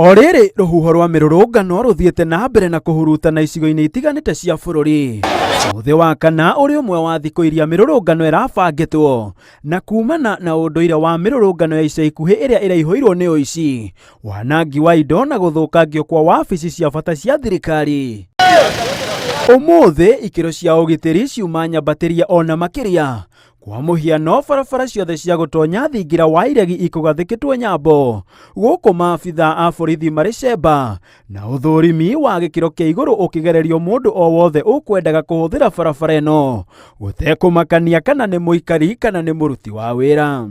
O rĩrĩ rũhuho rwa mĩrũrũngano rũthiĩte na mbere na kũhurutana icigo-inĩ itiganĩte cia bũrũri. Mũthĩ wa kana ũrĩ ũmwe wa thikũ iria mĩrũrũngano ĩrabangĩtwo na kumana na ũndũire wa mĩrũrũngano ya ica ikuhĩ ĩrĩa ĩraihũirwo nĩ ũici, wanangi wa indo na gũthũkangio kwa wabici cia bata cia thirikari. Ũmũthĩ ikĩro cia ũgitĩri ciuma nyambatĩrie ona makĩria. Kwa mũhiano, barabara ciothe cia gũtonya thingira wa iregi ikũgathĩkĩtwo nyambo, gũkũ maabitha a borithi marĩ cemba, na ũthũrimi wa gĩkĩro kĩa igũrũ ũkĩgererio mũndũ o wothe ũkwendaga kũhũthĩra barabara ĩno, gũtekũmakania kana nĩ mũikari kana nĩ mũruti wa wĩra.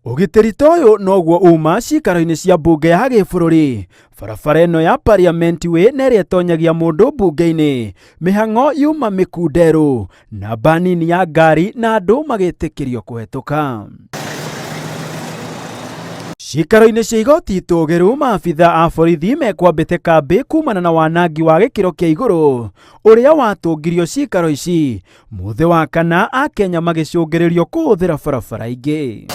Ũgitĩri ta ũyũ noguo uma ciikaro-inĩ cia mbunge ya gĩbũrũri. Barabara ĩno ya Parliament Way na ĩrĩa ĩtonyagia mũndũ mbunge-inĩ, mĩhang'o yuma mĩkunderu, namba nini ya ngari na andũ magĩtĩkĩrio kũhetũka. Ciikaro-inĩ cia igoti itũgĩru, maabitha a borithi mekwambĩte kambĩ kumana na wanangi wa gĩkĩro kĩa igũrũ ũrĩa watũngirio ciikaro ici. Mũthĩ wa kana Akenya magĩcũngĩrĩrio kũhũthĩra barabara ingĩ.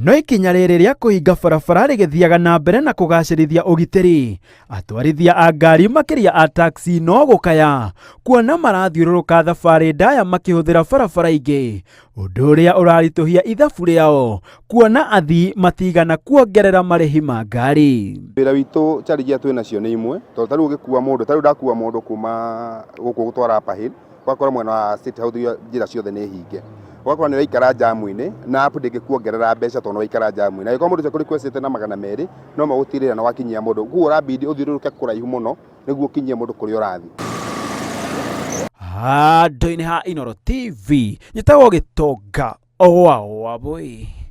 No ikinya rĩrĩ rĩa kũhinga barabara rĩgĩthiaga na mbere na kũgacĩrithia ũgitĩri, atwarithia a ngari makĩria a taxi no gũkaya kuona marathiũrũrũka thabarĩ ndaya makĩhũthĩra barabara ingĩ, ũndũ ũrĩa ũraritũhia ithabu rĩao kuona athii matigana kuongerera marĩhi ma ngari. Wĩra witũ challenge iria twĩ nacio nĩ imwe tondũ ta rĩu ũgĩkua mũndũ ta rĩu ndakua mũndũ kuma gũkũ gũtwara Upper Hill ũgakora mwena wa State House njĩra ciothe nĩ hinge ũgakora nĩ ũraikara njamu-inĩ na app ndĩngĩkuongerera mbeca tondũ nĩ waikara njamu-inĩ angĩkorwo mũndũ ũcio akũ request na 200 no magũtirĩra na wakinyia mũndũ koguo ũrabidi ũthiũrũrũke kũraihu mũno nĩguo ũkinyie mũndũ kũrĩa ũrathiĩ. Handũ-inĩ ha Inooro TV, njĩtagwo Gĩtonga wa Wabũi.